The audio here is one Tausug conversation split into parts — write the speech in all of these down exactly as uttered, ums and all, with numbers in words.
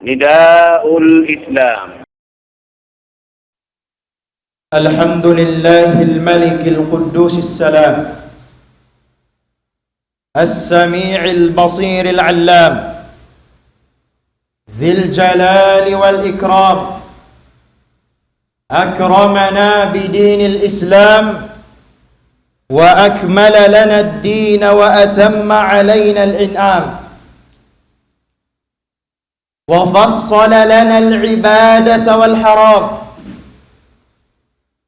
نداء الإسلام. الحمد لله الملك القدوس السلام، السميع البصير العلام، ذي الجلال والإكرام، أكرمنا بدين الإسلام، وأكمل لنا الدين، وأتم علينا الإنعام، وفصل لنا العبادة والحرام،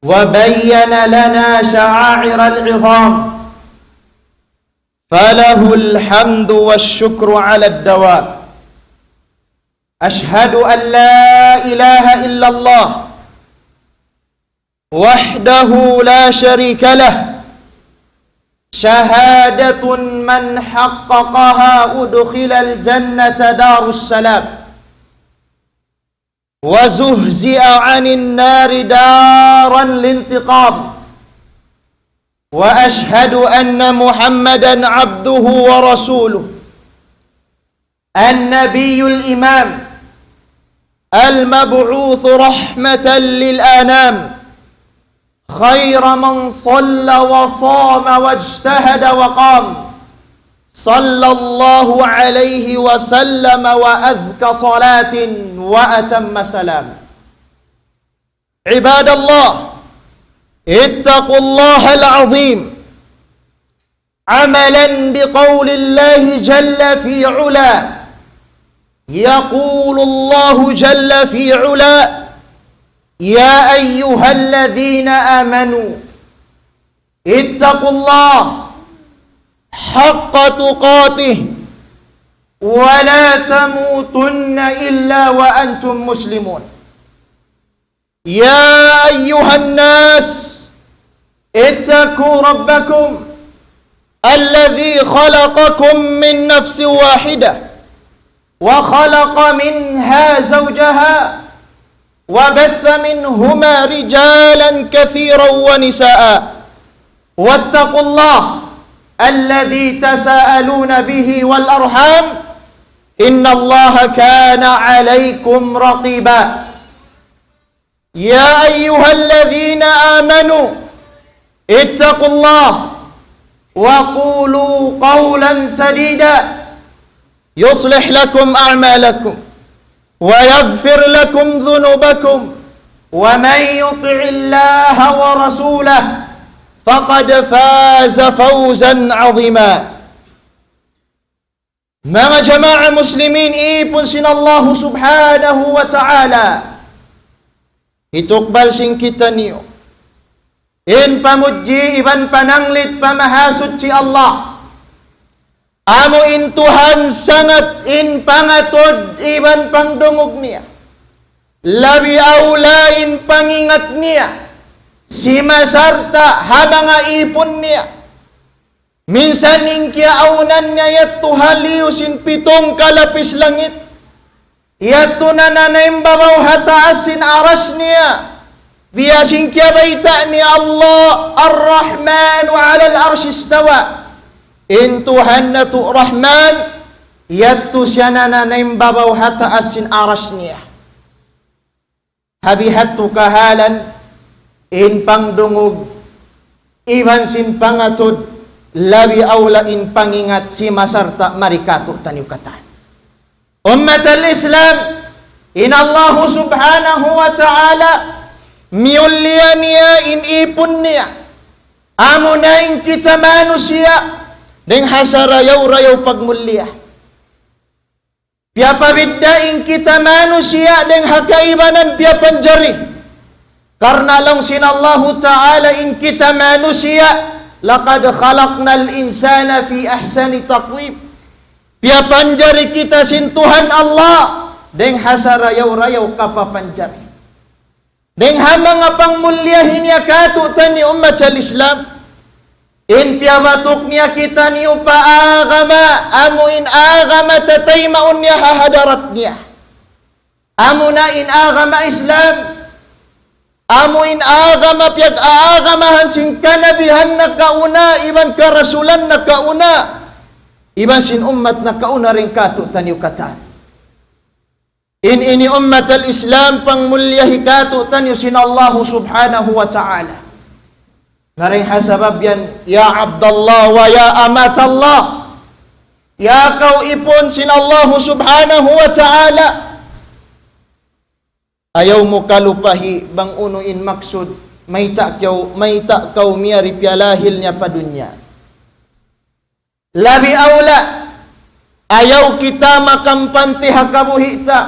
وبين لنا شعائر العظام، فله الحمد والشكر على الدوام. أشهد أن لا إله إلا الله وحده لا شريك له، شهادة من حققها أدخل الجنة دار السلام، وزحزح عن النار دار الانتقام، وأشهد أن محمدا عبده ورسوله، النبي الإمام، المبعوث رحمة للأنام، خير من صلى وصام واجتهد وقام، صلى الله عليه وسلم وأزكى صلاة وأتم سلام. عباد الله، اتقوا الله العظيم، عملا بقول الله جل في علا. يقول الله جل في علا: يا أيها الذين آمنوا اتقوا الله حق تقاته ولا تموتن إلا وأنتم مسلمون. يا أيها الناس اتقوا ربكم الذي خلقكم من نفس واحدة وخلق منها زوجها وبث منهما رجالا كثيرا ونساء واتقوا الله الذي تساءلون به والأرحام إن الله كان عليكم رقيبا. يا أيها الذين آمنوا اتقوا الله وقولوا قولا سديدا يصلح لكم أعمالكم ويغفر لكم ذنوبكم ومن يطع الله ورسوله فقد فاز فوزا عظيما. Manga jamaa muslimin, ipun sin Allahu subhanahu wa ta'ala, hitukbal sin kitaniyu in pamudji iban pananglit pa Mahasuchi Allah. Amu in Tuhan sangat in pangatud iban pangdungug niya. Labi awla in pangingat niya. Simasarta' ha manga ipun niya. Minsan in kiyaawnan niya yadtu ha liyu sin pitung kalapis langit. Yadtu na nanaimbabaw ha taas sin aras niya. Biya' sin kiyabayta' ni Allah, الرحمن على العرش استوى. In Tuhan natu' Rahman, yadtu siya na nanaimbabaw ha taas sin aras niya. Ha bihadtu kahalan, in pangdungug, iban sin pangatud, labi awla in pangingat simasarta' mari kātu'niyu katan. Ummatal Islam, in Allahu subhanahu wa ta'ala, miyulliya niya in ipun niya. Amuna in kita manusiya', dayng ha sarayaw-rayaw pagmulliya. Piyapabidda' in kita manusiya' dayng ha kaibanan piyapanjari. Karna' laung sin Allahu Ta'ala in kita manusiya', لقد خلقنا الإنسان في أحسن تقويم. Piyapanjari kita sin Tuhan Allah dayng ha sarayaw-rayaw kapapanjari. Dayng ha manga pangmulliyahi niya kātu'niyu ummatal Islam. In piyabatuk niya kitaniyu pa agama, amu in agama tataymaun niya ha hadarat niya. Amuna in agama Islam, amu in agama piyag-aagamahan sin kanabihan nakauna, iban karasulan nakauna, iban sin ummat nakauna dayng kātu'niyu katan. In ini ummat al-Islam pangmulliyahi kātu'niyu sin Allahu subhanahu wa ta'ala. Na dayn ha sabab yan, ya Abdallah wa ya amatallah, ya kaw ipun sin Allahu subhanahu wa ta'ala, ayaw mu kalupahi bang unu in maksud, mayta' kaw, mayta' kaw miyari piyalahil niya pa dunya. Labi awla, ayaw kita makampanti ha kabuhi' ta.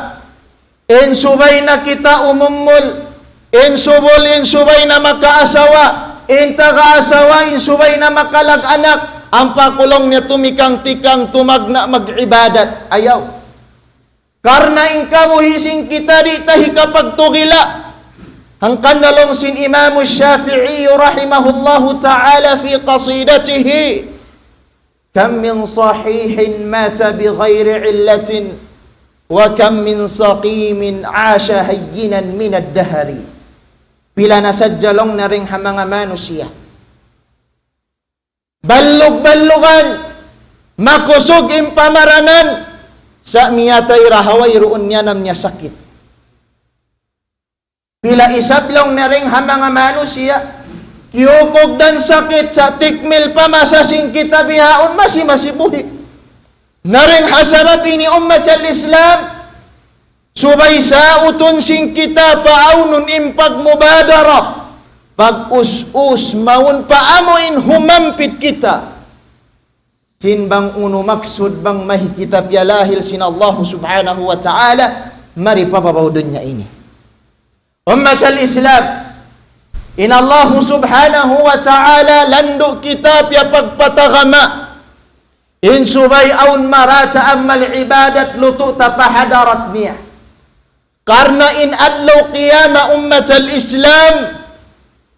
In subay na kita umumul, in subul, in subay na makaasawa, in taga asawa, in subay na makalag-anak, ampa ku laung niya tumikang-tikang tumagna' mag-ibadat. Ayaw. Karna' in kabuhi' sin kita di' ta hikapagtugila'. Hangkan na laung sin Imam Shafi'i rahimahullahu ta'ala fi qasidatihi, كم من صحيح مات بغير علة، وكم من سقيم عاش هينا من الدهر. Pila na sadja laung niya dayn ha manga manusiya'. Ballug-ballugan, makusug in pamaranan, sa' miyatay da ha wayruun niyanam niya sakit. Pila isab laung niya dayn ha manga manusiya', kiyukugdan sakit sa' tikmil pa masa sin kita bihaun masi-masi buhi'. Na dayn ha sabab ini ummat al-Islam, subay sautun sin kita paawnun in pagmubadara, pag-us-us mawn pa amu in humampit kita. Sin bang unu maksud bang mahi kita piyalahil sin Allahu subhanahu wa ta'ala, mari pa babaw dunya ini. Ummat al-Islam, in Allahu subhanahu wa ta'ala landu' kita piyapagpatagama. In subay awn marata amal ibadat lutu' ta pa hadarat niya. Karna' in adlaw qiyamah ummat al-Islam,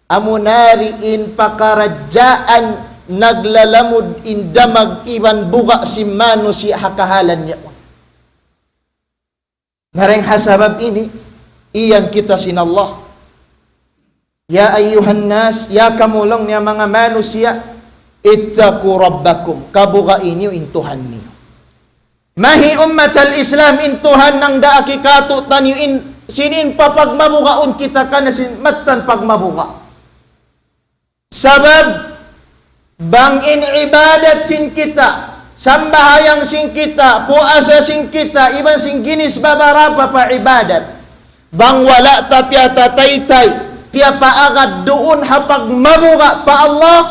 amu na ri in pakaradjaan naglalamud in damag iban buga' sin manusiya' ha kahalan niya. Na dayn ha sabab ini, iyan kita sin Allah. يا أيها الناس, ya kamu laung niya manga manusiya', اتقوا ربكم, kabuga'i niyu in Tuhan niyu. Mahi ummat al-Islam in Tuhan nang daaki kātu'niyu in, sin in papagmabugaun kita kaniya sin mattan pagmabuga'. Sabab, bang in ibadat sin kita, sambahayang sin kita, puasa sin kita, iban sin ginis babarapa pa ibadat. Bang wala' ta piyatataytay, piyapaagad duun ha pagmabuga' pa Allah,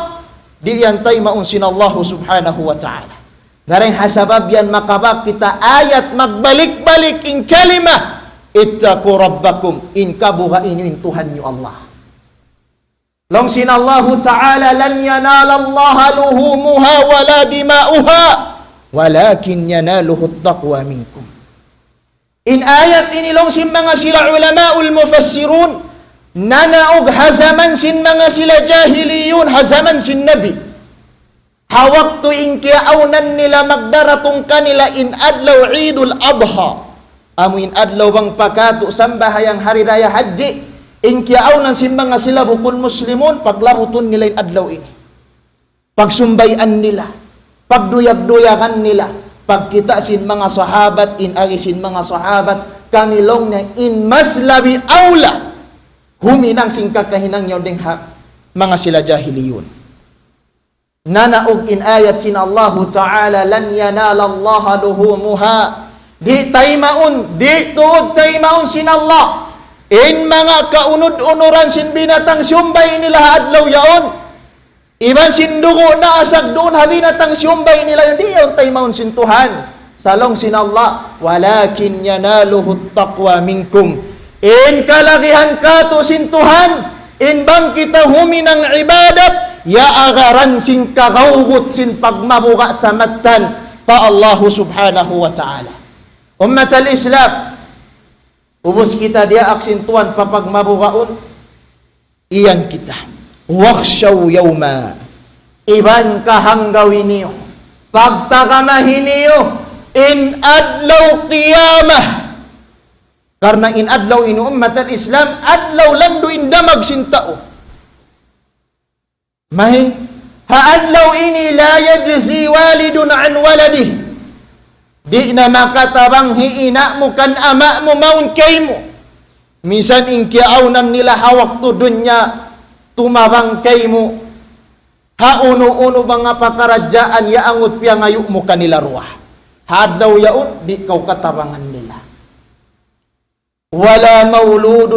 di' yan taymaun sin Allahu subhanahu wa ta'ala. Na dayn ha sabab yan makabak kita ayat magbalik-balik in kalima, اتقوا ربكم, in kabuga'i niyu in Tuhan niyu Allah. Laung sin Allahu ta'ala, لن ينال الله لحومها ولا دماؤها ولكن يناله التقوى منكم. In ayat ini laung sin manga sila ulamaul mufassirun, nanaug ha jaman sin manga sila jahiliyun, ha jaman sin Nabi. Ha waktu in kiyaawnan nila magdaratung kanila in adlaw Eidul Adha. Amu in adlaw bang pa kātu' sambahayang hari raya hajji, in kiyaawnan sin manga sila bukun muslimun, paglabutun nila in adlaw ini. Pagsumbayan nila, pagduyag-duyagan nila, pagkita' sin manga sahabat, in agi sin manga sahabat, kami laung niya in mas labi awla, huminang sin kakahinang yaun dayn ha manga sila jahiliyun. Nanaug in ayat sin Allahu ta'ala, لن ينال الله لحومها. Di' taymaun, di' tuud taymaun sin Allah in manga kaunud-unuran sin binatang siyumbay nila ha adlaw yaun. Iban sin dugu' naasag duun ha binatang siyumbay nila yaun, di' yaun taymaun sin Tuhan. Sa' laung sin Allah, ولكن يناله التقوى منكم. In kalagihan kātu' sin Tuhan, in bang kita huminang ibadat, yaagaran sin kagawgut sin pagmabuga' ta mattan pa Allahu subhanahu wa ta'ala. Ummat al-Islam, ubus kita diyaak sin Tuhan pa pagmabugaun, iyan kita. واخشوا يوما. Iban kahanggawi niyu, pagtagamahi niyu in adlaw qiyamah. Karna' in adlaw ini ummat al-Islam, adlaw landu' in damag sin tau. Mahin, ha adlaw ini, لا يجزي والد عن ولده. Di' na makatabang hi ina' mu kan ama' mu mawn kaymu. Misan in kiyaawnan nila ha waktu dunya tumabang kaymu. Ha unu-unu manga pakaradjaan iyaangut piyangayu' mu kanila duwa. Ha adlaw yaun, di' kaw katabangan nila. ولا مولود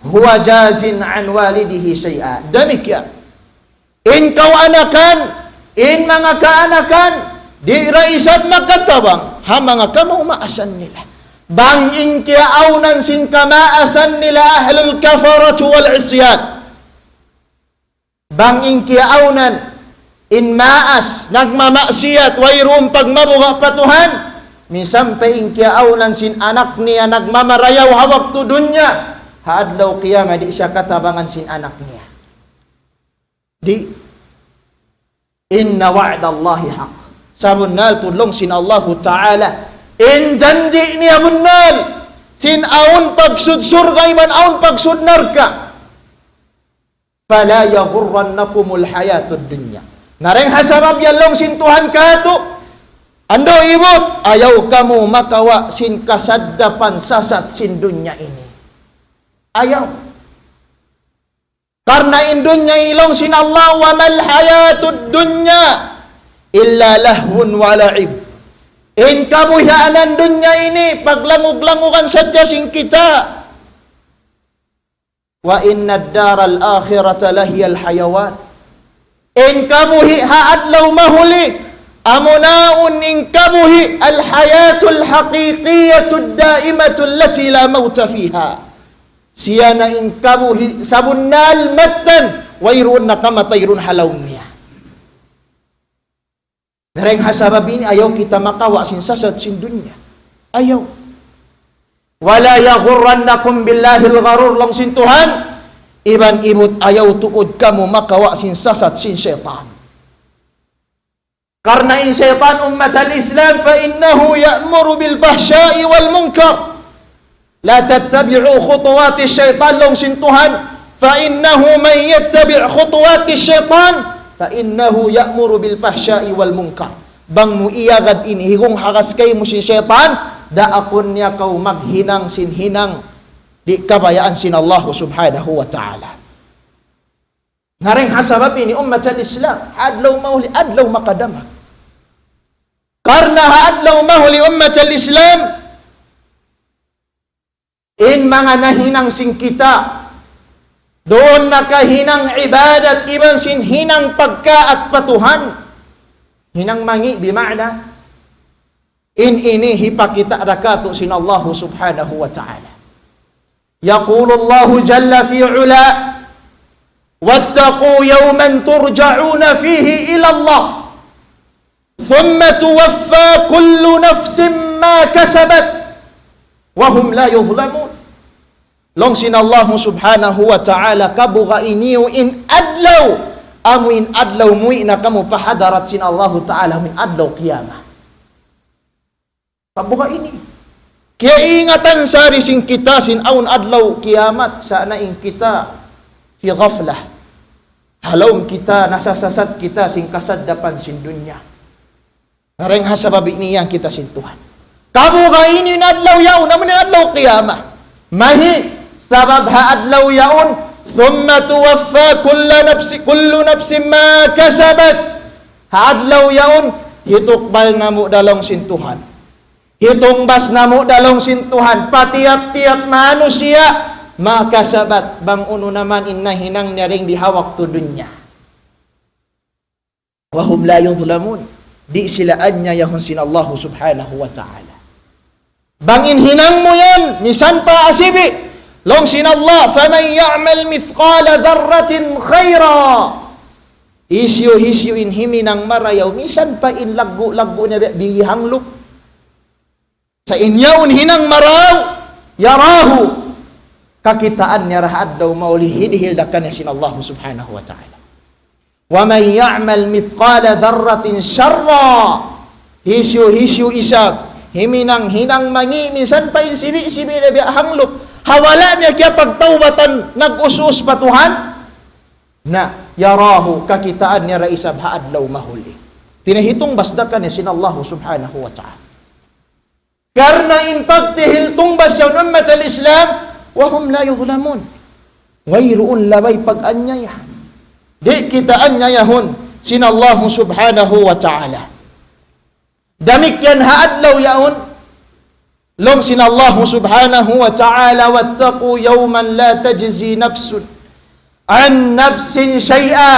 هو جاز عن والده شيئا. Damikkiyan. In kaw anakan, in manga kaanakan, di' da isab makatabang ha manga kamaasan nila. Bang in kiyaawnan sin kamaasan nila ahlul kafaratu wal isyan. Bang in kiyaawnan in maas, nagmamaksiyat, wayruun pagmabuga' pa Tuhan, misan pa in kiyaawnan sin anak niya nagmamarayaw ha waktu dunya, ha adlaw qiyamah di' siya katabangan sin anak niya. Di'. إن وعد الله حق. Sabunnal tuud laung sin Allahu Ta'ala, in janji' niya bunnal, sin awn pagsud surga' iban awn pagsud narka'. فلا يغرنكم الحياة الدنيا. Na dayn ha sabab yan laung sin Tuhan kātu', andu' ibut, ayaw kamu makawa' sin kasaddapan sasat sin dunya ini. Ayaw. Karna' in dunya ini laung sin Allah, وما الحياة الدنيا إلا لهو ولعب. In kabuhianan dunya ini, paglangug-langugan sadja sin kita. وإن الدار الآخرة لهي الحيوان. In kabuhi' ha adlaw mahuli, amuna in kabuhi' الحياة الحقيقية الدائمة التي لا موت فيها. Siya na in kabuhi' sabunnal mattan, wayruun na kamatay duun ha lawm niya. Na dayn ha sabab ini, ayaw kita makawa' sin sasat sin dunya. Ayaw. ولا يغرنكم بالله الغرور, laung sin Tuhan. Iban ibut, ayaw tuud kamu makawa' sin sasat sin saytan. Karna' in saytan, ummat al-Islam, فإنه يأمر بالفحشاء والمنكر. لا تتبعوا خطوات الشيطان, laung sin Tuhan, فإنه من يتبع خطوات الشيطان فإنه يأمر بالفحشاء والمنكر. Bang mu iyagad in higung hagas kaymu sin saytan, daakun niya kaw maghinang sin hinang di' kabayaan sin Allah subhanahu wa ta'ala. Na dayn ha sabab ini, ummat al-Islam, adlaw mahuli, adlaw makadamag. Karna' ha adlaw mahuli, ummat al-Islam, in manga nahinang sin kita, duun nakahinang ibadat iban sin hinang pagkaat pa Tuhan. Hinang mangi' bima'na, in ini hipakita' da kātu' sin Allah subhanahu wa ta'ala. يقول الله جل في علاه: واتقوا يوما ترجعون فيه إلى الله ثم توفى كل نفس ما كسبت وهم لا يظلمون. Laung sin Allah subhanahu wa ta'ala, kabuga' niyu in adlaw, amu in adlaw muwi' na kamu pa hadarat sin Allah ta'ala, amu in adlaw qiyamah. Kabuga' ini. Kiyaingatan sari sin kita sin awn adlaw kiyamat, sa' na in kita fi ghaflah. Ha lawm kita, nasasasat kita sin kasaddapan sin dunya. Na dayn ha sabab ini yan kita sin Tuhan. Kabuga' ini in adlaw yaun, amu in adlaw qiyamah. Mahi, sabab ha adlaw yaun, ثم توفى كل نفس، كل نفس ما كسبت. Ha adlaw yaun, hitukbal namu' da laung sin Tuhan. Hitungbas namu' da laung sin Tuhan, pa tiyap-tiyap manusiya', ما كسبت, bang unu na man in nahinang niya dayn di ha waktu dunya. وهم لا يظلمون. Di' sila anyayahun sin Allah subhanahu wa ta'ala. Bang in hinang mu yan, misan pa asibi', laung sin Allah, فمن يعمل مثقال ذرة خيرا. Hisiyu-hisiyu in himinang marayaw, misan pa in laggu'-laggu' niya bi-, bigi hanglup. Sa' in yaun hinang marayaw, يره. Kakitaan niya da ha adlaw mahuli, hidihil da kaniya sin Allah subhanahu wa ta'ala. ومن يعمل مثقال ذرة شرا. Hisiyu-hisiyu isab himinang hinang mangi', misan pa in sibi'-sibi' da biya' hanglup, ha wala' niya kiyapagtawbatan, nag-us-us pa Tuhan, na, يره, kakitaan niya da isab ha adlaw mahuli. Tinahitungbas da kaniya sin Allah subhanahu wa ta'ala. Karna' in pagtihil tungbas yaun ummat al-Islam, وهم لا يظلمون. Wayruun labay pag-anyaya. Di' kita anyayahun sin Allahu Subhanahu wa Ta'ala. Damikkiyan ha adlaw yaun, laung sin Allahu Subhanahu wa Ta'ala, واتقوا يوما لا تجزي نفس عن نفس شيئا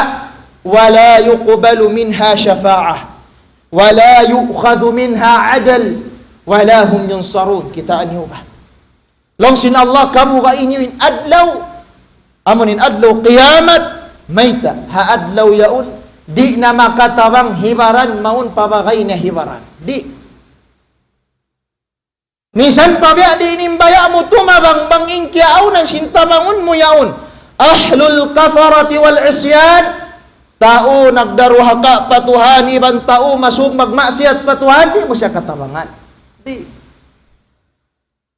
ولا يقبل منها شفاعة ولا يؤخذ منها عدل ولا هم ينصرون. Kitaa niyu ba? Laung sin Allah, kabuga niyu in adlaw, amun in adlaw kiyamat, mayta', ha adlaw yaun, di' na makatabang hibaran, mawn pa bagay na hibaran. Di'. Minsan pa biya' diin in baya' mu tumabang bang in kiyaawnan sin tabangun mu yaun. أهل الكفرة والعصيان, tau nagdaruhaka pa Tuhan, iban tau masuk magmaksiyat pa Tuhan, di' mu siya katabangan. Di'.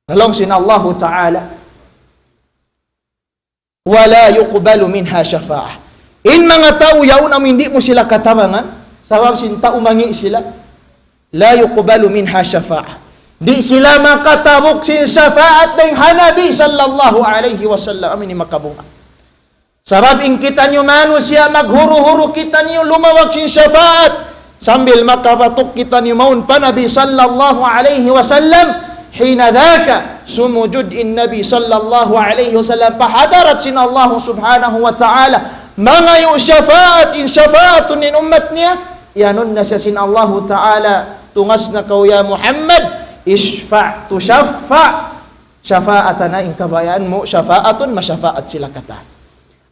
Laung sin Allahu Ta'ala, ولا يقبل منها شفاعة. In manga tau yaun amu in di' mu sila katabangan, sabab sin tau mangi' sila, لا يقبل منها شفاعة. Di' sila makatabuk sin shafaat dayn ha Nabi sallallahu alayhi wasallam, amu in makabuga. Sabab in kitaniyu manusiya' maghuru-huru kitaniyu lumawag sin shafaat. Sambil makabatuk kitaniyu mawn pa Nabi sallallahu alayhi wasallam. حين ذاك, sumujud in Nabi sallallahu alayhi wasallam pa hadarat sin Allah subhanahu wa ta'ala. Mangayu' shafaat, in shafaatun in ummat niya. Iyanun na siya sin Allahu ta'ala, tungas na kaw ya Muhammad, اشفع تشفع. Shafaatan na in kabayaan mu, shafaatun, mashafaat sila katan.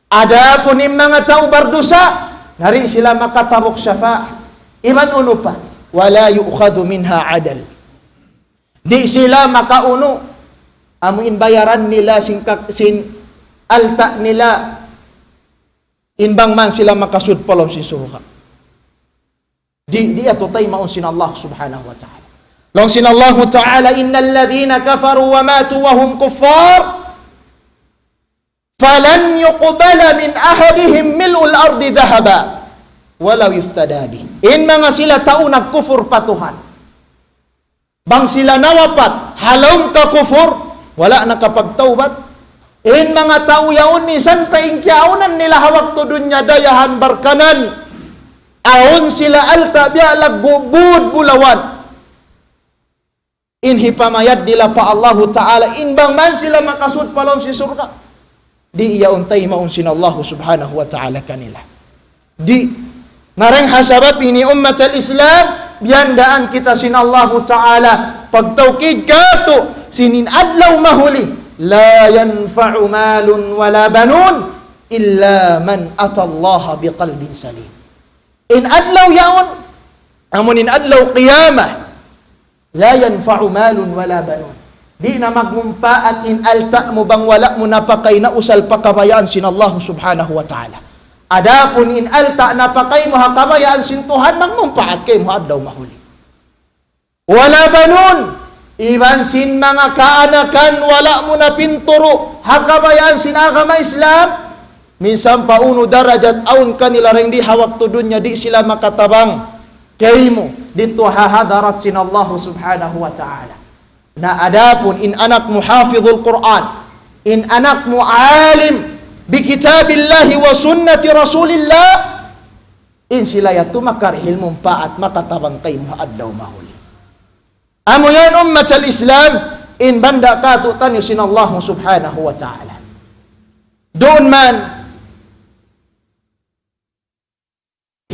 Adapun in manga tau bardusa, na di' sila makatabuk shafaat. Iban unu pa, ولا يؤخذ منها عدل. Di' sila makaunu, amu in bayaran nila sin, ka-, sin alta' nila, in bang man sila makasud pa lawm sin surga'. Di', di' yadtu taymaun sin Allah subhanahu wa ta'ala. Laung sin Allahu ta'ala, إن الذين كفروا وماتوا وهم كفار فلن يقبل من أحدهم ملء الأرض ذهبا ولو افتدى به. In manga sila tau nagkufur pa Tuhan, bang sila nawapat ha lawm kakufur, wala' nakapagtawbat. In manga tau yaun, minsan pa in kiyaawnan nila ha waktu dunya dayahan barkanan, awn sila alta' biya' laggu' bud bulawan. In hipamayad nila pa Allahu Ta'ala, in bang man sila makasud pa lawm sin surga'. Di' yaun taymaun sin Allahu Subhanahu wa Ta'ala kanila. Di'. Na dayn ha sabab ini ummat al-Islam, biyandaan kita sin Allahu Ta'ala. Pagtawkid katu', sin in adlaw mahuli. لا ينفع مال ولا بنون إلا من أتى الله بقلب سليم. In adlaw yaun, amun in adlaw qiyamah, لا ينفع مال ولا بنون. Di' na magmumpaat in alta' mu bang wala' mu napakay na usal pa kabayaan sin Allah subhanahu wa ta'ala. Adapun in alta' napakay mu ha kabayaan sin Tuhan, magmumpaat kaymu ha adlaw mahuli. ولا بنون, iban sin manga kaanakan wala' mu na pinturu' ha kabayaan sin agama Islam, minsan pa unu darajat awn kanila dayn di ha waktu dunya di' sila makatabang kaymu didtu ha hadarat sin Allah subhanahu wa ta'ala. Na adapun in anak mu hafizul Qur'an, in anak mu alim bi kitabillahi wa sunnati rasulillah, in sila yadtu makarihil mumpaat, makatabang kaymu ha adlaw mahuli. Amu yan ummat al-Islam, in banda' katu'niyu sin Allah subhanahu wa ta'ala. Duun man,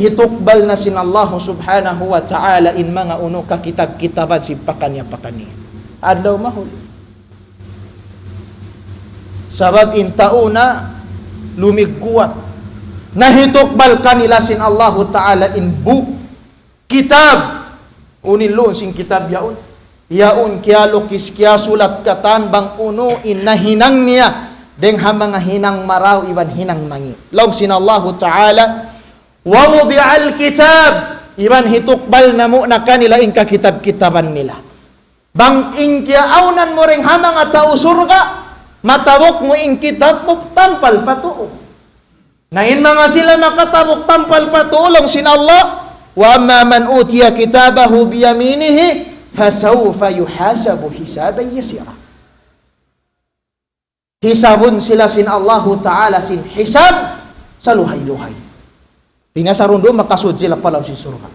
hitukbal na sin Allah subhanahu wa ta'ala in manga unu kakitab-kitaban sin pakaniya-pakaniya. Adlaw mahuli. Sabab in tau na lumigguwat. Na hitukbal kanila sin Allahu ta'ala in buk, kitab. Unu in luun sin kitab yaun? Yaun kiyalukis, kiyasulat katan bang unu in nahinang niya dayn ha manga hinang marayaw iban hinang mangi'. Laung sin Allahu ta'ala, ووضع الكتاب, iban hitukbal namu' na kanila in kakitab-kitaban nila. Bang in kiyaawnan mu dayn ha manga tau surga', matabuk mu in kitab mu tampal pa tuu. Na in manga sila makatabuk tampal pa tuu, laung sin Allah, وأما من أوتي كتابه بيمينه فسوف يحاسب حسابا يسيرا. Hisabun sila sin Allahu Ta'ala sin hisab saluhay-luhay. Di' na sarundun makasud sila pa lawm sin surga'.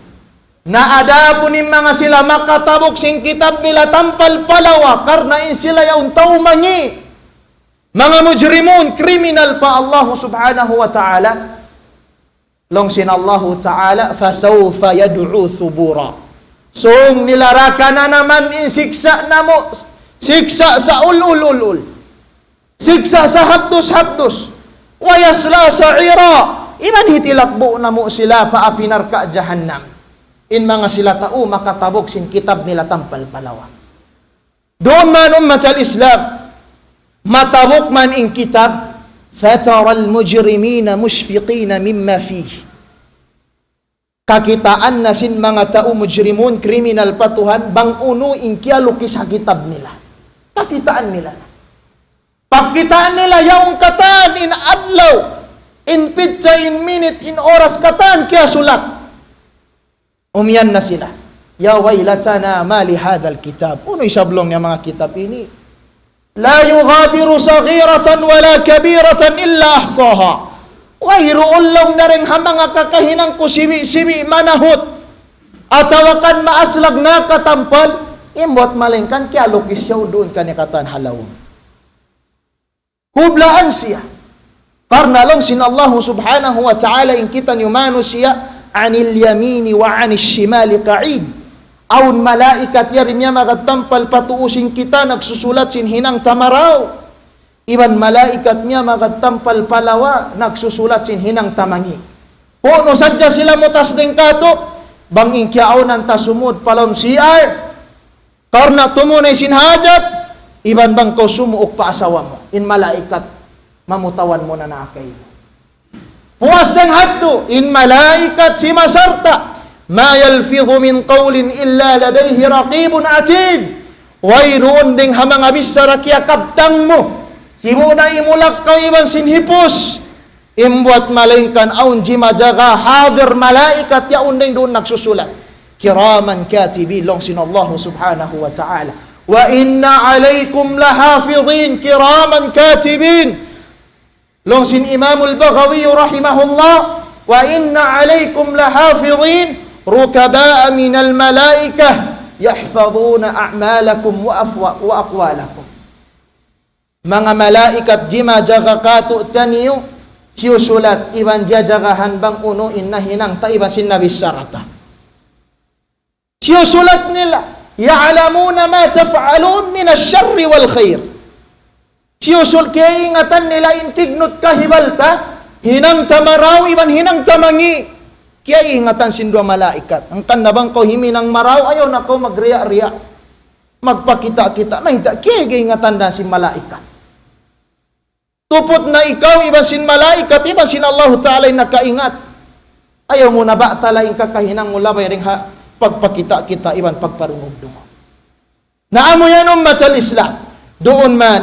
Na adapun in manga sila makatabuk sin kitab nila tampal pa lawa, karna' in sila yaun tau mangi', manga mujrimun, kriminal pa Allahu Subhanahu wa Ta'ala. Laung sin Allahu Ta'ala, فسوف يدعو ثبورا. Sung nila ra kananaman in siksa' namu', siksa' sa ul-ul-ul-ul. Siksa' sa hapdus-hapdus. ويصلى سعيرا. Iban hitilakbu' namu' sila pa api narka' jahannam. In manga sila tau makatabuk sin kitab nila tampal pa lawa. Duun man ummat al-Islam, matabuk man in kitab, فترى المجرمين مشفقين مما فيه. Kakitaan na sin manga tau mujrimun, kriminal pa Tuhan, bang unu in kiyalukis ha kitab nila. Kakitaan nila. Pagkitaan nila, yaun katan in adlaw, in pitsa, in minit, in oras katan kiyasulat. Umiyan na sila. يا ويلتنا ما لهذا الكتاب. Unu isab laung niya manga kitab ini? لا يغادر صغيرة ولا كبيرة إلا أحصاها. Wayruun laung niya dayn ha manga kakahinang ku sibi'-sibi' manahut. Atawa kan maaslag nakatampal. Imbut malaingkan kiyalukis siya duun kaniya katan ha lawm. Hublaan siya. Karna' laung sin Allahu Subhanahu wa Ta'ala in kitaniyu manusiya', عن اليمين وعن الشمال قعيد. Awn malaikat yari miyamagad tampal pa tuu sin kita nagsusulat sin hinang ta marayaw. Iban malaikat miyamagad tampal pa lawa nagsusulat sin hinang ta mangi'. Kunu' sadja sila mutas dayn kātu', bang in kiyaawnan ta sumud pa lawm C R, karna' tumunay sin hajat, iban bang kaw sumuuk pa asawa mu, in malaikat mamutawan mu na na kaymu. Puas dayn hadtu, in malaikat simasarta', ما يلفظ من قول إلا لديه رقيب عتيد. Wayruun dayn ha manga bichara kiyakabtang mu, sibu' na imulak kaw iban sin hipus. Imbut malaingkan awn jimajaga hadir malaikat yaun dayn duun nagsusulat. كراما كاتبين, laung sin Allahu Subhanahu wa Ta'ala. وإن عليكم لحافظين كراما كاتبين. Laung sin Imamul Baghawi rahimahullah, وإن عليكم لحافظين ركباء من الملائكة يحفظون أعمالكم وأفوا-، وأقوالكم. Manga malaikat jimajaga kātu'niyu, siyusulat iban jajagahan bang unu in nahinang ta iban sin nabichara ta. Siyusulat nila, يعلمون ما تفعلون من الشر والخير. Siyusul-, kiyaingatan nila in tignut kahibal ta, hinang ta marayaw iban hinang ta mangi'. Kiyaingatan sin duwa malaikat. Hangkan na bang kaw himinang marayaw, ayaw na kaw magriya'-riya'. Magpakita'-kita', mayta', kiyaiga-ingatan da sin malaikat. Tuput na ikaw, iban sin malaikat, iban sin Allahu Ta'ala in nakaingat. Ayaw mu na batala in kakahinang mu labay dayn ha pagpakita'-kita' iban pagparungug-dungug. Na amu yan ummat al-Islam. Duun man,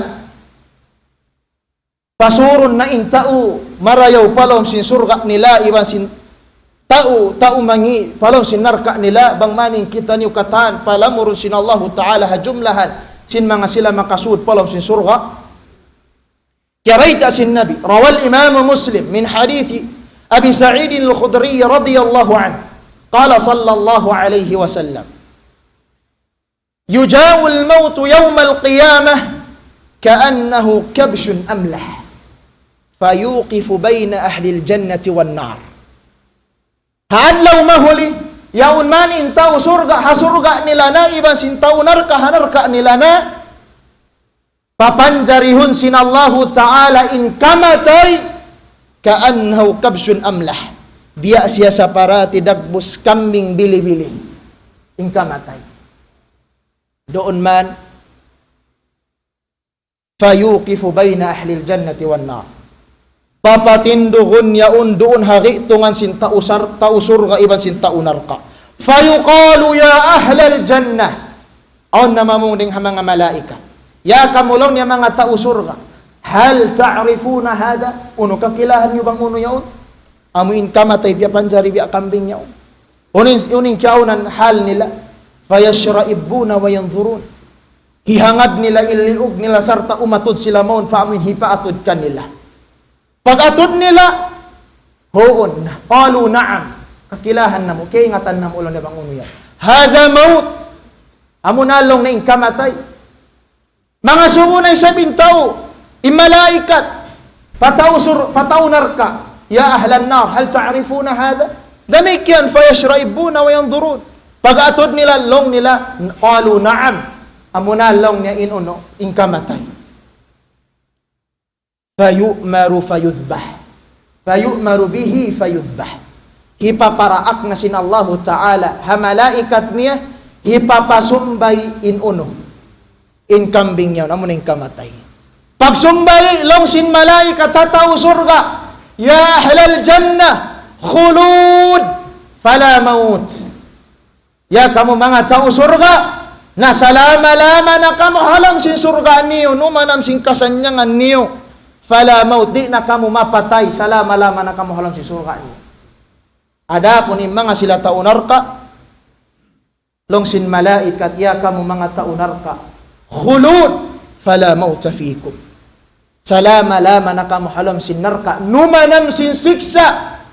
pasurun na in tau marayaw pa lawm sin surga' nila, iban sin tau, tau mangi' pa lawm sin narka' nila, bang man in kitaniyu katan palamurun sin Allahu Ta'ala ha jumlahan sin manga sila makasud pa lawm sin surga'. Kiyabayta' sin Nabi, روى الإمام مسلم من حديث أبي سعيد الخدري رضي الله عنه قال صلى الله عليه وسلم: يجاء الموت يوم القيامة كأنه كبش أملح فيوقف بين أهل الجنة والنار. Ha adlaw mahuli, yaun man in tau surga' ha surga' nila na, iban sin tau narka' ha narka' nila na, papanjarihun sin Allahu Ta'ala in kamatay, كأنه كبش أملح. Biya' siya saparati dagbus kambing bili-bili. In kamatay. Duun man, فيوقف بين أهل الجنة والنار. Papatindugun yaun duun ha gi'tungan sin tau sar-, tau surga' iban sin tau narka'. فيقال يا أهل الجنة. Awn na mamung dayn ha manga malaikat. Ya kamu laung niya manga tau surga'. هل تعرفون هذا؟ Unu kakilahan niyu bang unu yaun? Amu in kamatay biya' panjari biya' kambing yaun. Unu in, unu in kiyaawnan hal nila. فيشرئبون وينظرون. Hihangad nila in liug nila sarta' umatud sila mawn pa amuin hipaatud kanila. Pag-atud nila, huun na. قالوا نعم. Kakilahan namu', kaingatan namu' laung nila bang unu yan. هذا موت. Amuna laung niya in kamatay. Mangasubu na isab in tau, in malaikat, pa tau sur-, pa tau narka', يا أهل النار هل تعرفون هذا؟ Damikkiyan, فيشرئبون وينظرون. Pag-atud nila, laung nila, قالوا نعم. Amuna laung niya in unu, in kamatay. فيؤمر فيذبح. فيؤمر به فيذبح. Hipaparaak na sin Allahu Ta'ala ha malaikat niya, hipapasumbay in unu, in kambing yaun, amu na in kamatay. Pagsumbay laung sin malaikat ha tau surga', يا أهل الجنة خلود فلا موت. Ya kamu manga tau surga', na salama-lama na kamu ha lawm sin surga' niyu, numanam sin kasannyangan niyu. فلا موت, di' na kamu mapatay, salama-lama na kamu ha lawm sin surga' niyu. Adapun in manga sila tau narka', laung sin malaikat, ya kamu manga tau narka', خلود فلا موت فيكم. Salama-lama na kamu ha lawm sin narka', numanam sin siksa'.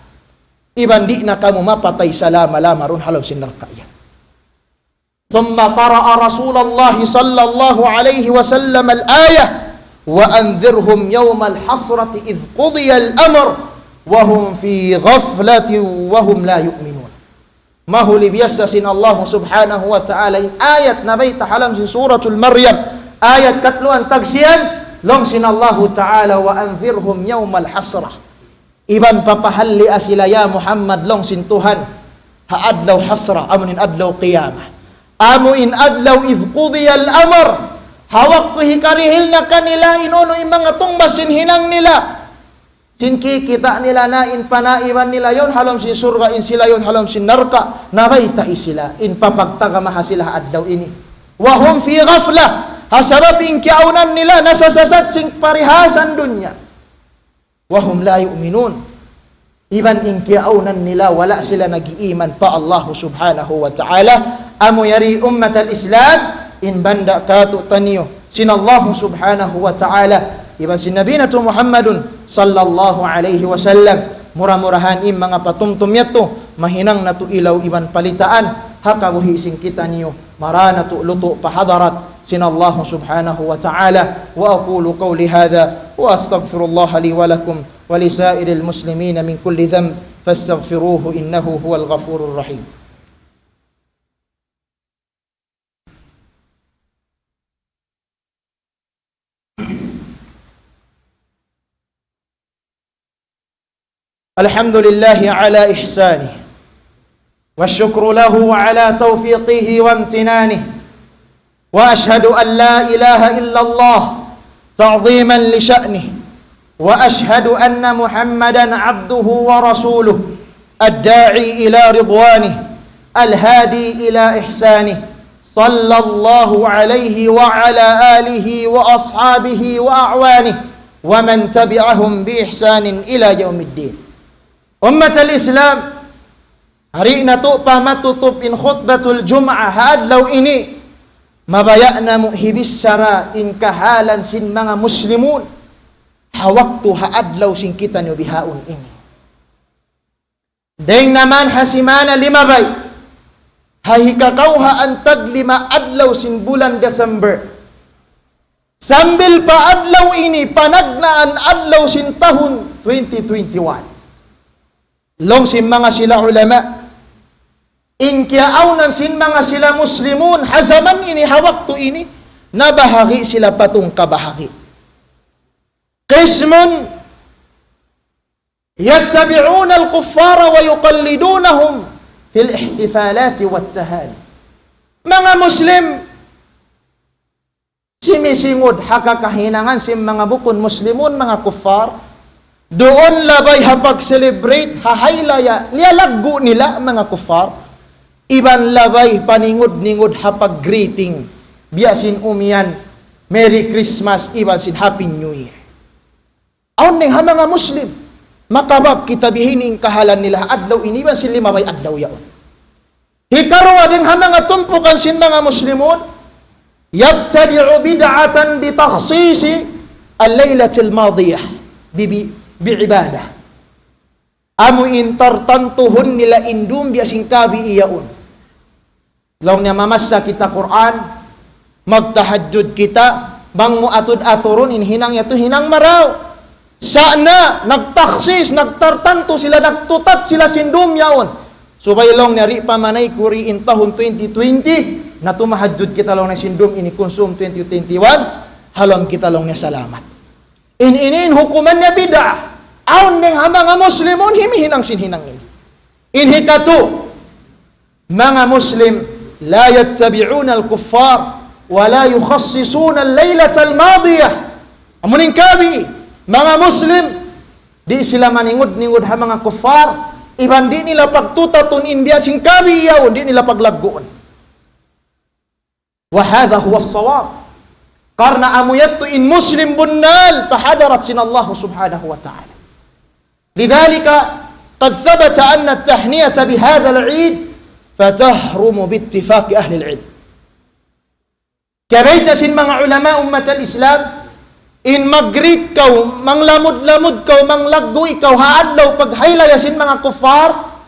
Iban di' na kamu mapatay salama-lama duun ha lawm sin narka' yan. ثم قرأ رسول الله صلى الله عليه وسلم الآية: وأنذرهم يوم الحسرة إذ قضي الأمر وهم في غفلة وهم لا يؤمنون. Mahuli biyassa sin Allah subhanahu wa ta'ala in ayat nabayta' ha lawm sin Suratul Maryam, ayat katluan tagsiyan, laung sin Allahu ta'ala, وأنذرهم يوم الحسرة. Iban papahalli'a sila ya Muhammad laung sin Tuhan, ha adlaw hasra, amu in adlaw qiyamah. Amu in adlaw إذ قضي الأمر. Ha waktu hikarihil na kanila in unu in manga tungbas sin hinang nila. Sin kikita' nila na in panaiban nila yaun ha lawm sin surga', in sila yaun ha lawm sin narka', nabaytai sila, in papagtagama ha sila ha adlaw ini. وهم في غفلة. Ha sabab in kiyaawnan nila, nasasasat sin parihasan dunya. وهم لا يؤمنون. Iban in kiyaawnan nila wala' sila nag-iiman pa Allah subhanahu wa ta'ala. Amu yari ummat al-Islam, in banda' katu'taniyu sin Allah subhanahu wa ta'ala, iban sin Nabi natu' Muhammadun sallallahu alayhi wasallam. Mura-murahan in manga patumtum yadtu, mahinang natu' ilaw iban palitaan, ha kabuhi' sin kitaniyu. Mara natu' lutu' pa hadarat sin Allah subhanahu wa ta'ala. وأقول قولي هذا وأستغفر الله لي ولكم ولسائر المسلمين من كل ذنب فاستغفروه إنه هو الغفور الرحيم. الحمد لله على إحسانه، والشكر له على توفيقه وامتنانه، وأشهد أن لا إله إلا الله تعظيما لشأنه، وأشهد أن محمدا عبده ورسوله الداعي إلى رضوانه الهادي إلى إحسانه، صلى الله عليه وعلى آله وأصحابه وأعوانه ومن تبعهم بإحسان إلى يوم الدين. Ummat al-Islam, hari natu' pa matutup in khutbatul Jum'ah ha adlaw ini, mabaya' namu' hibichara in kahalan sin manga Muslimun ha waktu ha adlaw sin kitaniyu bihaun ini. Dayng naman ha simana limabay, ha hikakawhaan taglima adlaw sin bulan December. Sambil pa adlaw ini, panagnaan adlaw sin tahun twenty twenty-one. Laung sin manga sila ulama, in kiyaawnan sin manga sila Muslimun ha jaman ini, ha waktu ini, nabahagi' sila pa tungka bahagi'. قسم يتبعون الكفار ويقلدونهم في الاحتفالات والتهاني. Manga Muslim, simisingud ha kakahinangan sin manga bukun Muslimun, manga kuffar. Duun labay ha pag-celebrate, ha haylaya, liyalaggu' nila manga kuffar. Iban labay paningud-ningud ha pag-greeting. Biya' sin umiyan, Merry Christmas, iban sin Happy New Year. Awn dayng ha manga Muslim, makabak kita bihaini in kahalan nila ha adlaw ini iban sin limabay adlaw yaun. Hikaruwa dayn ha manga tumpukan sin manga Muslimun, يبتدع بدعة بتخصيص الليلة الماضية ب-، ب-، بعبادة. Amu in tartantuhun nila in dum biya' sin kabi iyaun. Laung niya mamassa kita Qur'an, magtahajjud kita, bang mu atud-aturun in hinang yadtu hinang marayaw. Sa' na, nagtaksis, nagtartantu sila, nagtutat sila sin dum yaun. Subay laung niya, di' pa manay kuri in tahun twenty twenty, na tumahajjud kita laung niya sin dum ini kunsum twenty twenty-one, ha lawm kita laung niya salamat. In ini in hukuman niya bid'ah. Awn dayn ha manga Muslimun, himihinang sin hinang ini. In hikatu, manga Muslim, لا يتبعون الكفار ولا يخصصون الليلة الماضية. Amu in kabi, manga Muslim, di' sila maningud-ningud ha manga kuffar, iban di' nila pagtutatun in biya' sin kabi yaun, di' nila paglagguun. وهذا هو الصواب. Karna' amu yadtu in Muslim bunnal pa hadarat sin Allah subhanahu wa ta'ala. لذلك قد ثبت أن التهنئة بهذا العيد فتحرم باتفاق أهل العلم. Kiyabayta' sin manga ulama ummat al-Islam, in mag-greet kaw, manglamud-lamud kaw, manglaggu' ikaw ha adlaw paghaylaya sin manga kuffar,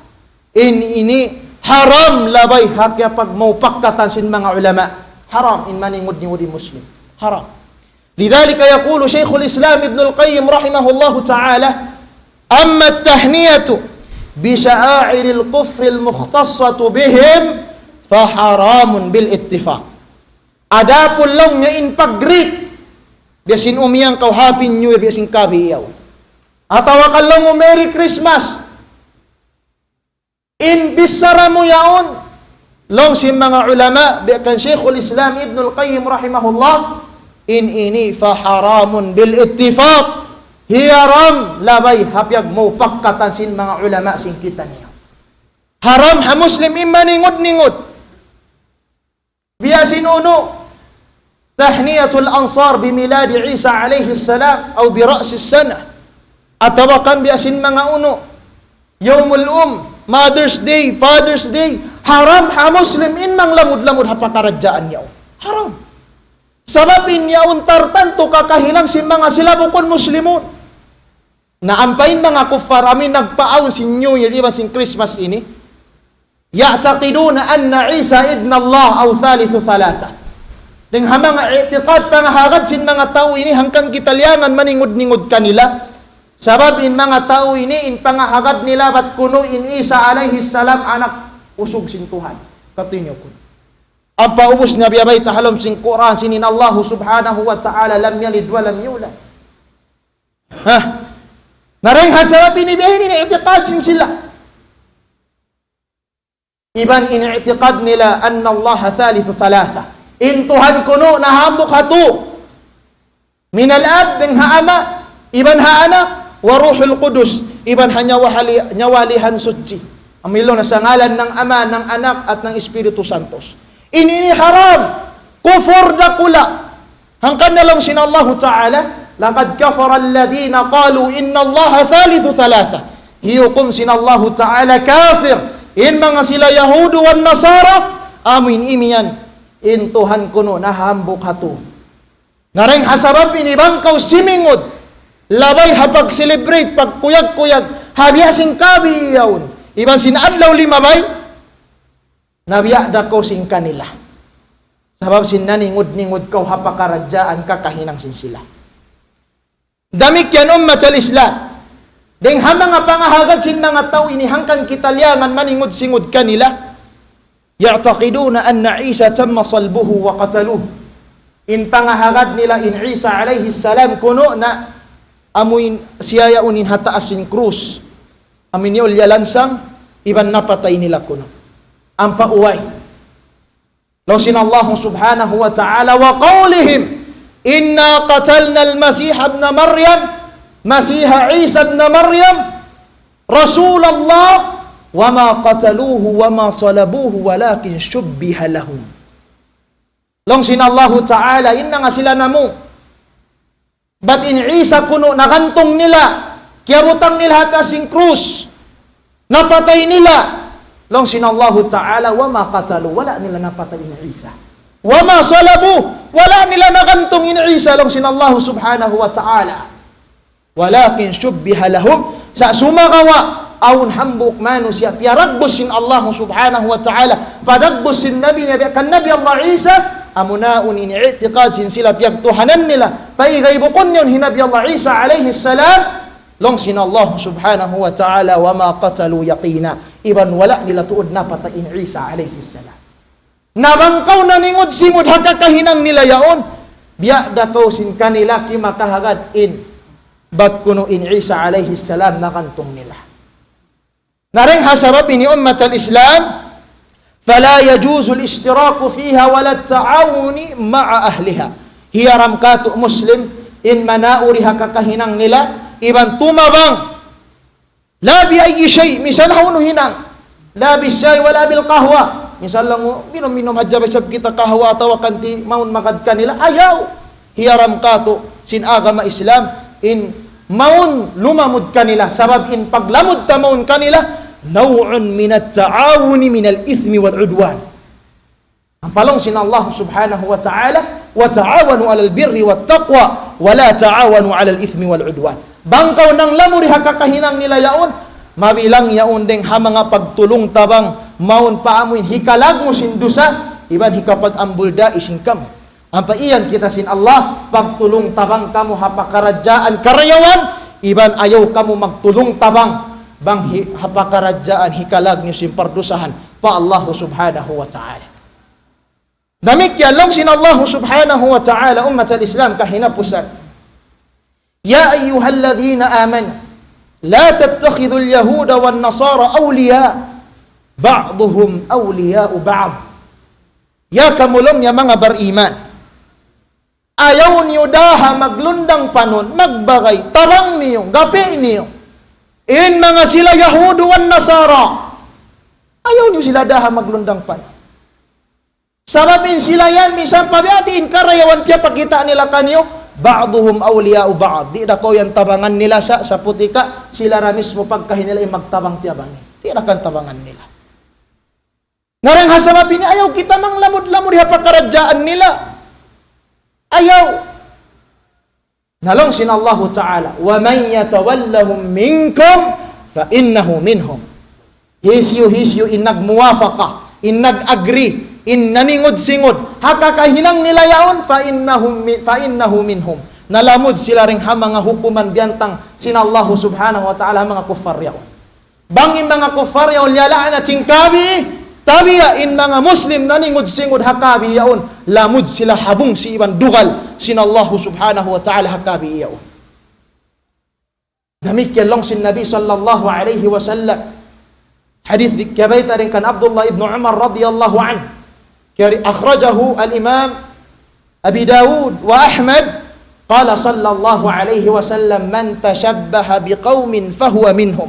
in ini haram labay ha kiyapagmaupakkatan sin manga ulama. Haram in maningud-ningud in Muslim. Haram. لذلك يقول شيخ الإسلام ابن القيم رحمه الله تعالى: أما التهنئة بشعائر الكفر المختصة بهم فحرام بالاتفاق. Adapun laung niya in pag-greet, biya' sin umiyan kaw Happy New Year, biya' sin kabi yaun. Atawa kan laung mu Merry Christmas. In bichara mu yaun, laung sin manga ulama, biya' kan Shaykhul Islam Ibnul Qayyim rahimahullah, in ini فحرام بالاتفاق. Hiyaram labay ha piyagmupakkatan sin manga ulama sin kitaniyu. Haram ha Muslim in maningud-ningud. Biya' sin unu, تهنئة الأنصار بميلاد عيسى عليه السلام أو برأس السنة. Atawa kan biya' sin manga unu, Yawmul Um, Mother's Day, Father's Day. Haram ha Muslim in manglamud-lamud ha pakaradjaan yaun. Haram. Sabab in yaun tartantu kakahinang sin manga sila bukun Muslimun. Na ampa in manga kuffar amu in nagpaawn sin New Year iban sin Christmas ini. يعتقدون أن عيسى ابن الله أو ثالث ثلاثة. Dayn ha manga i'tiqad pangahagad sin manga tau ini hangkan kita liyangan maningud-ningud kanila. Sabab in manga tau ini in pangahagad nila bat kunu' in Isa alayhi salam anak usug sin Tuhan. Katu' niyu kunu'. Ampa ubus na biya' bayta' ha lawm sin Qur'an sin in Allah subhanahu wa ta'ala لم يلد ولم يولد. Ha? Na dayn ha sabab ini biya' ini in i'tiqad sin sila. Iban in i'tiqad nila أن الله ثالث ثلاثة. In Tuhan kunu' nahambuuk ha tū. من الآب, dayn ha Ama', iban ha Anak, والروح القدس, iban ha nyawa hali-, nyawa lihan suchi. Amu in laung niya ha ngalan ng Ama', ng Anak, at ng Espiritu Santos. In ini haram. Kufur dakula'. Hangkan na laung sin Allahu Ta'ala, لقد كفر الذين قالوا إن الله ثالث ثلاثة. Hiyukum sin Allahu Ta'ala kafir in manga sila Yahudu wan Nasara, amu in imiyan, in Tuhan kunu' nahambuuk ha tū. Na dayn ha sabab ini bang kaw simingud, labay ha pag-celebrate, pagkuyag-kuyag, ha biya' sin kabi yaun, iban sin adlaw limabay, na biya' da kaw sin kanila. Sabab sin naningud-ningud kaw ha pakaradjaan kakahinang sin sila. Damikkiyan ummat al-Islam. Dayn ha manga pangahagad sin manga tau ini hangkan kita liyangan maningud-singud kanila. يعتقدون أن عيسى تم صلبه وقتلوه. In pangahagad nila in Isa alayhi salam kunu' na amu in siya yaun in ha taas sin krus. Amu in iyulya lansang iban napatay nila kunu'. Ampa uway. Laung sin Allah subhanahu wa ta'ala, وقولهم إنا قتلنا المسيح ابن مريم, Masiha Isa ibn Maryam, رسول الله وما قتلوه وما صلبوه ولكن شبه لهم. Laung sin Allahu Ta'ala, in manga sila namu'. Bat in Isa kunu' nagantung nila, kiyabutang nila ha taas sin krus, napatay nila, Laung sin Allahu Ta'ala, وما قتلوه, wala' nila napatay in Isa. وما صلبوه, wala' nila nagantung in Isa, laung sin Allahu Subhanahu wa Ta'ala. ولكن شبه لهم. Sa' sumagawa', awn hambuuk manusiya' piyaragbus sin Allahu Subhanahu wa Ta'ala, padagbus sin Nabi, Nabi, kan Nabi Allah Isa, amuna yaun in i'tiqad sin sila piyagtuhanan nila. Paigay bukun yaun hi Nabi Allah Isa alayhi salam, laung sin Allahu Subhanahu wa Ta'ala, وما قتلوه يقينا. Iban wala' nila tuud napatay in Isa alayhi salam. Na bang kaw naningud-singud ha kakahinang nila yaun, biya' da kaw sin kanila kimakahagad in bat kunu' in Isa alayhi salam nagantung nila. Na dayn ha sabab ini ummat al-Islam, فلا يجوز الاشتراك فيها ولا التعاون مع أهلها. Hiyaram katu' Muslim in manauri ha kakahinang nila, iban tumabang لا بأي شيء, misan hawnu hinang. لا بالشاي ولا بالقهوة. Misan laung mu, minum-minum hadja ba isab kita kahwa atawa kan ti mawn magad kanila. Ayaw. Hiyaram katu' sin agama Islam in mawn lumamud kanila. Sabab in paglamud ta mawn kanila, نوع من التعاون من الإثم والعدوان. Ampa laung sin Allah Subhanahu wa Ta'ala, وتعاونوا على البر والتقوى ولا تعاونوا على الإثم والعدوان. Bang kaw nanglamud ha kakahinang nila yaun, mabilang yaun dayng ha manga pagtulung-tabang, mawn pa amu in hikalag mu sin dusa, iban hikapag-ambul da isab kamu. Ampa iyan kita sin Allah, pagtulung-tabang kamu ha pakaradjaan karayawan, iban ayaw kamu magtulung-tabang, bang hi-, ha pakaradjaan hikalag niyu sin pardusahan pa Allah Subhanahu wa Ta'ala. Damikkiyan laung sin Allah Subhanahu wa Ta'ala, ummat al-Islam kahinapusan. يا أيها الذين آمنوا لا تتخذوا اليهود والنصارى أولياء بعضهم أولياء بعض. Ya kamu laung niya manga bariman. Ayaw niyu daha maglundang panun, magbagay, tabang niyu, gapi niyu. In manga sila Yahudu wan Nasara. Ayaw niyu sila daha maglundang panun. Sabab in sila yan, minsan pa biya' diin karayawan piyapakita' nila kaniyu, بعضهم أولياء بعض. Di' da kaw yan tabangan nila sa, sa putika, sila ra mismu pagkahi nila in magtabang-tiyabangi. Di' da kaw tabangan nila. Na dayn ha sabab ini, ayaw kita manglamud-lamud ha pakaradjaan nila. Ayaw. Na laung sin Allahu Ta'ala, ومن يتولهم منكم فإنه منهم. Hisiyu-hisiyu in nagmuwafaqa, in nag-agree, in naningud-singud ha kakahinang nila yaun, فإنهم mi-, فإنه منهم. Nalamud sila dayn ha manga hukuman biyantang sin Allahu Subhanahu wa Ta'ala ha manga kuffar yaun. Bang in manga kuffar yaun liyala'nat sin kabi, tabiya' in manga Muslim naningud-singud ha kabi yaun, lamud sila ha bungsi iban dugal sin Allahu Subhanahu wa Ta'ala ha kabi yaun. Damikkiyan laung sin Nabi sallallahu alayhi wasallam. Hadith di-, kiyabayta' dayn kan Abdullah ibn Umar radiyallahu anhu. Kiyari-, أخرجه الإمام أبي داود وأحمد قال صلى الله عليه وسلم: من تشبه بقوم فهو منهم.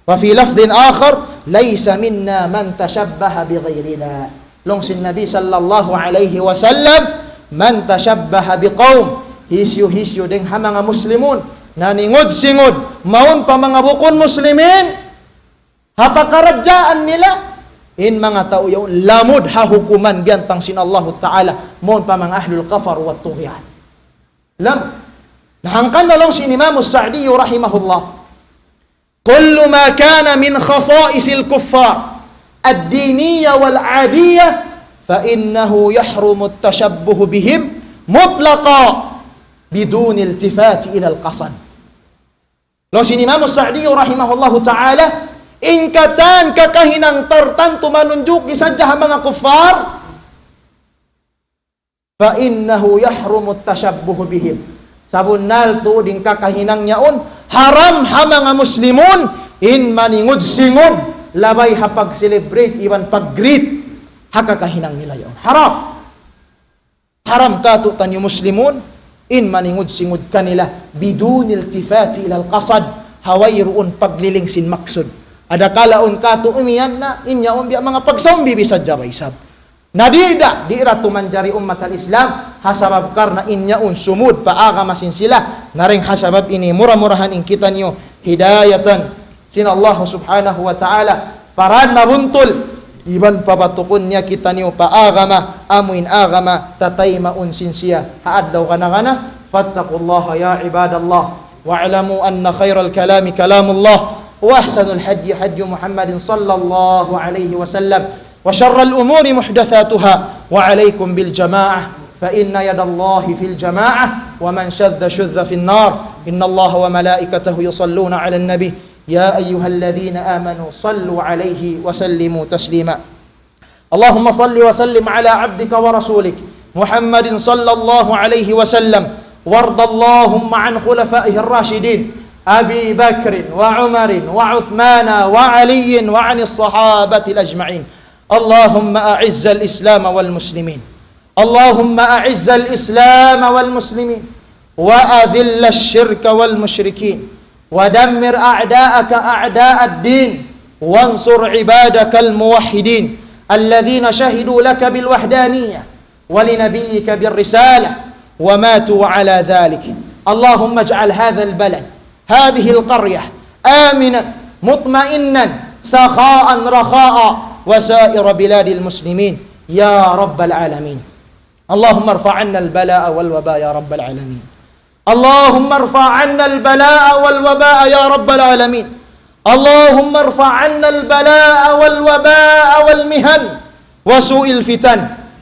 وفي لفظ آخر: ليس منا من تشبه بغيرنا. Laung sin Nabi sallallahu alayhi wasallam, من تشبه بقوم, hisiyu-hisiyu dayn ha manga muslimun, naningud-singud, mawn pa manga bukun muslimin, ha pakaradjaan nila, in manga tau yaun lamud ha hukuman biyantang sin Allahu Ta'ala, mawn pa manga ahlul kufr wa tughyan. Lam-, na hangkan laung sin Imam Sa'di rahimahullah, كل ما كان من خصائص الكفار الدينية والعادية فإنه يحرم التشبه بهم مطلقا بدون التفات إلى القصد. Laung sin Imam Sa'di rahimahullahu ta'ala, in katan kakahinang tartantu manunjuki sadja ha manga kuffar, فإنه يحرم التشبه بهم. Sabunnal tuud in kakahinang yaun, haram ha manga muslimun in maningud-singud, labay ha pag-celebrate iban pag-greet ha kakahinang nila yaun. Haram. Haram kātu'niyu muslimun in maningud-singud kanila, بدون التفات إلى القصد, ha wayruun pagliling sin maksud. Adakala awn kātu' umiyan na, in yaun biya' manga pagsaumbi bisan jabay sab. Na di' da, di' da tuud manjari ummat al-Islam, ha sabab karna' in yaun sumud pa agama sin sila, na dayn ha sabab ini mura-murahan in kitaniyu hidayatan sin Allah subhanahu wa ta'ala, Paran mabuntul, iban pabatukun niya kitaniyu pa agama, amuin agama, tataymaun sin siya ha adlaw kana-kana. فاتقوا الله يا عباد الله، واعلموا أن خير الكلام كلام الله، وأحسن الهدي هدي محمد صلى الله عليه وسلم، وشر الأمور محدثاتها، وعليكم بالجماعة، فإن يد الله في الجماعة، ومن شذ شذ في النار. إن الله وملائكته يصلون على النبي، يا أيها الذين آمنوا صلوا عليه وسلموا تسليما. اللهم صل وسلم على عبدك ورسولك محمد صلى الله عليه وسلم، وارض اللهم عن خلفائه الراشدين أبي بكر وعمر وعثمان وعلي وعن الصحابة أجمعين. اللهم أعز الإسلام والمسلمين، اللهم أعز الإسلام والمسلمين، وأذل الشرك والمشركين، ودمر أعداءك أعداء الدين، وانصر عبادك الموحدين الذين شهدوا لك بالوحدانية ولنبيك بالرسالة وماتوا على ذلك. اللهم اجعل هذا البلد، هذه القرية، آمنا مطمئنا سخاء رخاء وسائر بلاد المسلمين يا رب العالمين. اللهم ارفع عنا البلاء والوباء يا رب العالمين. اللهم ارفع عنا البلاء والوباء يا رب العالمين. اللهم ارفع عنا البلاء والوباء والمحن وسوء الفتن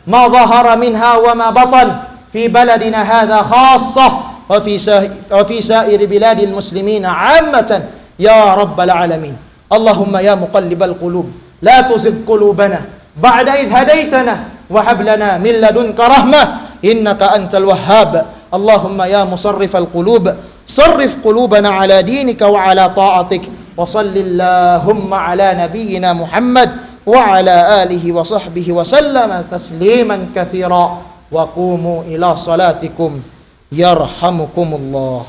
ما ظهر منها وما بطن في بلدنا هذا خاصة وفي سا-، وفي سائر بلاد المسلمين عامة يا رب العالمين. اللهم يا مقلب القلوب لا تزغ قلوبنا بعد إذ هديتنا وهب لنا من لدنك رحمة إنك أنت الوهاب. اللهم يا مصرف القلوب صرف قلوبنا على دينك وعلى طاعتك. وصل اللهم على نبينا محمد وعلى آله وصحبه وسلم تسليما كثيرا. وقوموا إلى صلاتكم يرحمكم الله.